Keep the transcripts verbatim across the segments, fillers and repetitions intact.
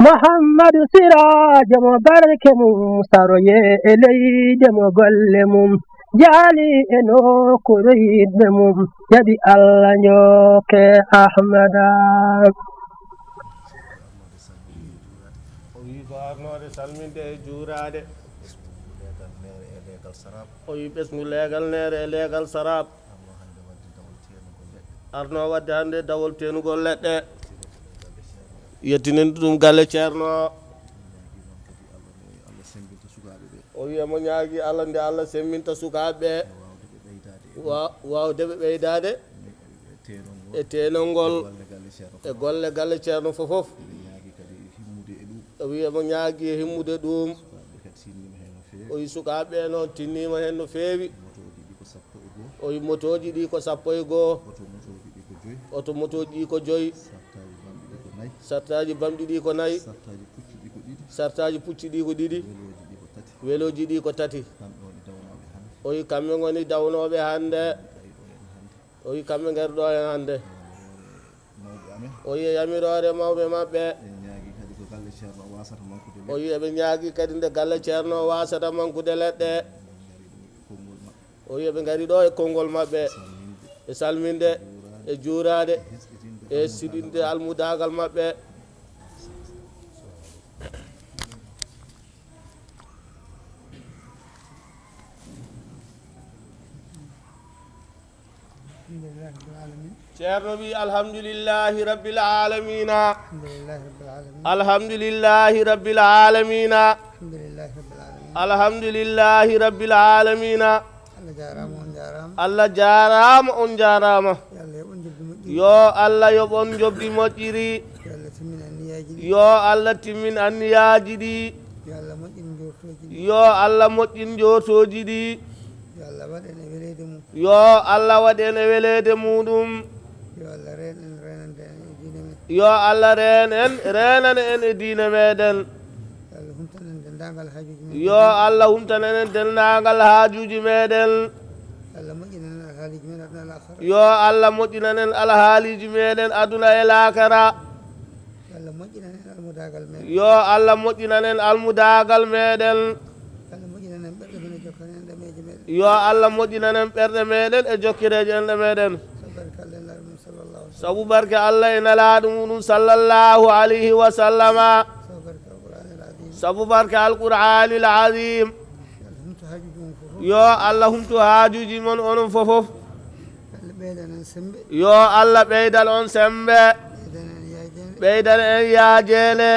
Muhammadu Siraajo mo barke mum saroye e leyde mo golle mum jaali e nokkuure yiɗɓe mum jaɓi Allah njokke Ahmada. O wii ko arnoode salminde e juuraade. O wii ɓesngu leegal neere e leegal saraab. Arno waɗde hannde dawol teenugol leɗɗe. Yettinen ɗum galle Ceerno. O wii emo ñaagi Allah nde Allah semmbinta sukaaɓe ɓe. Wa- waawde ɓe ɓeydaade e teenol ngol e golle galle Ceerno fof fof. O wii emo ñaagi e himmude ɗum. O wii sukaaɓe ɓe noon tinniima heen no feewi. O wii motooji ɗi ko sappo e goo. Oto motooji ɗi ko joyi. Sartaaji bamɗi ɗi ko nayi. Sartaaji pucci ɗi ko ɗiɗi. Welooji ɗi ko tati. O wii kamɓe ngoni dawnooɓe hannde. O wii kamɓe ngari ɗo heen hannde. O wii e yamiroore mawɓe maɓɓe. O wii eɓe ñaagi kadi nde galle Ceerno waasata mankude leɗɗe. O wii eɓe ngari ɗo e konngol maɓɓe e salminde e juuraade e siɗinde almudaagal maɓɓe. Ceerno wii alhamdulillahi rabbil alamina. Alhamdulillahi rabbil alamina. Alhamdulillahi rabbil alamina. Allah jaaraama, on jaaraama. Yo Allah yoɓ on njoɓdi moƴƴiri. Yo Allah timmin anniyaaji ɗi. Yo Allah moƴƴin njoortooji ɗi. Yo Allah waɗ en e weleede muɗum. Yo Allah reen en, reenana en e diine meɗen. Yo Allah humtanen en denndaangal haajuuji meɗen. Yo Allah moƴƴinan en alhaaliiji meɗen aduna e laakara. Yo Allah moƴƴinan en almudaagal meɗen. Yo Allah moƴƴinan en ɓerɗe meɗen e jokkireeje enɗe meɗen. Sabu barke Allah e Nelaaɗo muɗum sallallahu alayhi wa sallama. Sabu barke Alqur'aanil Aziim. Yo Allah humtu haajuuji mon onon fof fof. Yo Allah ɓeydan on semmbe. Ɓeydana en yaajeende.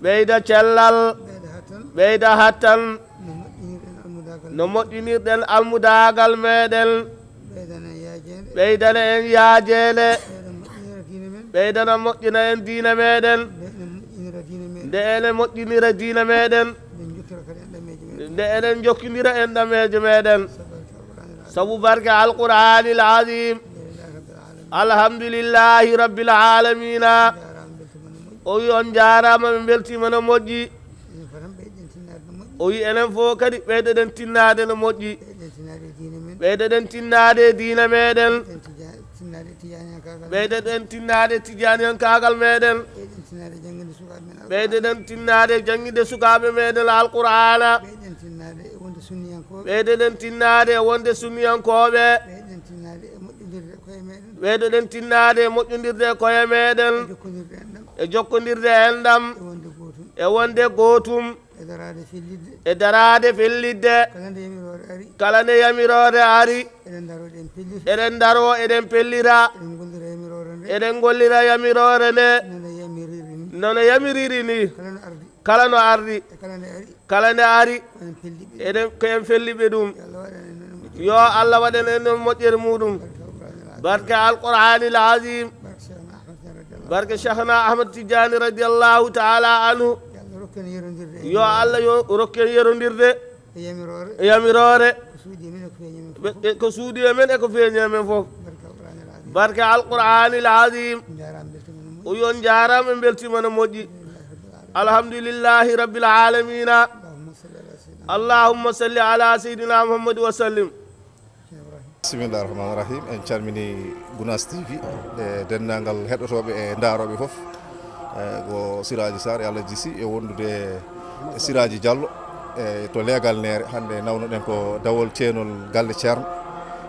Ɓeyda cellal. Ɓeyda hattan. No moƴƴinirɗen almudaagal meɗen. Ɓeydana en yaajeende. Ɓeydana moƴƴina en diine meɗen. Nde ene moƴƴinira diine meɗen. Nde enen njokkindira enɗameeje meɗen. Sabu barke Alqur'aanil Aziim. Alhamdulillahi rabbil alamina. O wii on njaaraama, min mbeltiima no moƴƴi. O wii enen fof kadi ɓeydoɗen tinnaade no moƴƴi. Ɓeydoɗen tinnaade e diine meɗen. Ɓeydoɗen tinnaade e tijaaniyankaagal meɗen. Ɓeydoɗen tinnaade e jannginde sukaaɓe meɗen Alqur'aana. Ɓeydoɗen tinnaade e wonde sunniyankooɓe. Ɓeydoɗen tinnaade e moƴƴondirde e koye meɗen. E jokkondirde enɗam. E wonde gootum. E daraade fellitde. Kala nde yamiroore ari. Eɗen ndaro eɗen pellira. Eɗen ngollira yamiroore nde. Nono yamiriri ni. Kala no ardi. Kala nde ari. Eɗen ko en felliɓe ɗum. Yo Allah waɗan en noon moƴƴere muɗum. Barke Alqur'aanil Aziim. Barke Cheikhna Ahmad Tidiane radiyallahu ta'ala anhu. Yo Allah yo rokken yerondirde. E yamiroore. Ko suuɗi e men e ko feeñi e men fof. Barke Alqur'aanil Aziim. O wii on njaaraama, en mbeltiima no moƴƴi. Alhamdulillahi rabbil alamina. Allahumma salli ala sayyidina Muhammad wa sallim. Bismillah rahman rahim. En calmini Gunaas T V e denndaangal heɗotooɓe e ndaarooɓe fof. Eyi, ko Siraaji Saar, e Allah jisi e wondude e Siraaji Jallo, e to leegal Neere. Hannde nawnoɗen ko dawol ceenol galle Ceerno.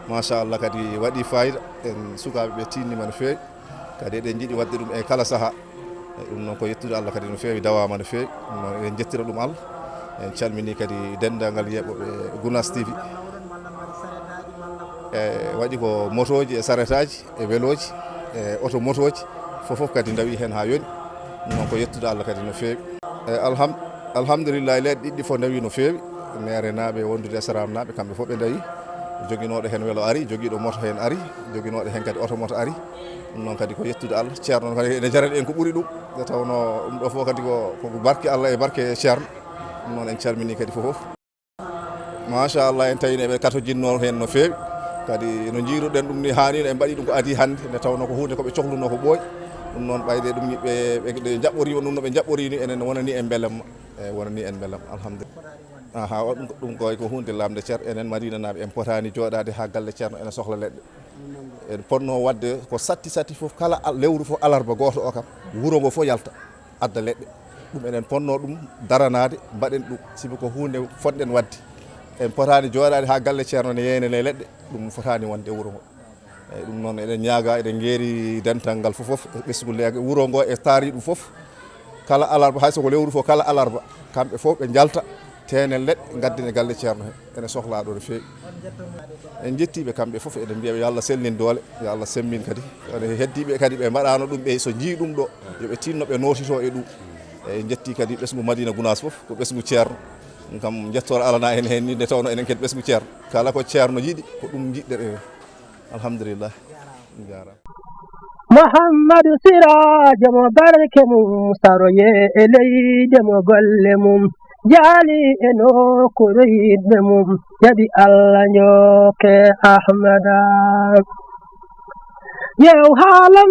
Machallah, kadi waɗi fayida. En sukaaɓe ɓe tiinnima no feewi. Kadi eɗen njiɗi waɗde ɗum e kala sahaa. E ɗum noon ko yettude Allah kadi no feewi, dawaama no feewi. Ɗum noon eɗen njettira ɗum Allah. En calminii kadi denndaangal yeeɓooɓe Gunaas T V. E waɗi ko motooji e saretaaji e welooji e oto motooji, fof fof kadi ndawi heen haa yoni. Ɗum noon ko yettude Allah kadi no feewi. E alham-, alhamdulillahi, leɗɗe ɗiɗi fof ndawi no feewi. Neerenaaɓe wondude e Saraamnaaɓe, kamɓe fof ɓe ndawi. Joginooɗo heen welo ari, jogiiɗo moto heen ari, joginooɗo heen kadi oto moto ari. Ɗum noon kadi ko yettude Allah. Ceerno noon kadi ene jarani en ko ɓuri ɗum, nde tawnoo ɗum ɗo fof kadi ko, ko barke Allah e barke Ceerno. Ɗum noon en calminii kadi fof fof. Machallah, en tawino eɓe katojinno heen no feewi. Kadi no njiiruɗen ɗum ni, haa ni en mbaɗi ɗum ko adii hannde, nde tawnoo ko huunde ko ɓe cohlunoo ko ɓooyi. Ɗum noon ɓayde ɗum ni ɓe, ɓe, ɓe njaɓɓoriima ɗum no ɓe njaɓɓorii ni, enen wonani en mbelamma. Eyi, wonani en mbelamma, alhamdulillah. Aha, o ɗum, ɗum koy ko huunde lamnde Ceerno. Enen Madinanaaɓe en potaani jooɗaade haa galle Ceerno ene sohla leɗɗe. En potnoo waɗde ko satti satti fof, kala al-, lewru fof alarba gooto o kam, wuro ngo fof yalta, adda leɗɗe. Ɗum eɗen potnoo ɗum daranaade, mbaɗen ɗum, sibu ko huunde fotɗen waɗde. En potaani jooɗaade haa galle Ceerno ne yeynanee leɗɗe, ɗum fotaani wonde e wuro ngo. Eyi, ɗum noon eɗen ñaaga, eɗen ngeeri dental ngal fof fof, e ɓesngu leegal wuro ngo e taariiɗum fof. Kala alarba, hay so ko lewru fof, kala alarba, kamɓe fof ɓe njalta, teenen leɗɗe, ngadden e galle Ceerno he. Ene sohlaa ɗo no feewi. En njettii ɓe kamɓe fof, eɗen mbiya ɓe yo Allah sellin doole, yo Allah semmbin kadi. Ene heddii ɓe kadi ɓe mbaɗaano ɗum, ɓe so njii ɗum ɗo, yo ɓe tinno ɓe nootitoo e ɗum. Eyi, en njettii kadi ɓesngu Madina Gunaas fof, ko ɓesngu Ceerno. Ɗum kam, njettoor alana en heen ni, nde tawnoo enen kadi ɓesngu Ceerno. Kala ko Ceerno yiɗi, ko ɗum njiɗɗen en. Alhamdulillah. Jaaraama. Muhammadu Siraajo mo barke mum, saroye e leyde mo golle mum, jaali e nokkuure yiɗɓe mum, jaɓi Allah njokke Ahmada. Yew haalam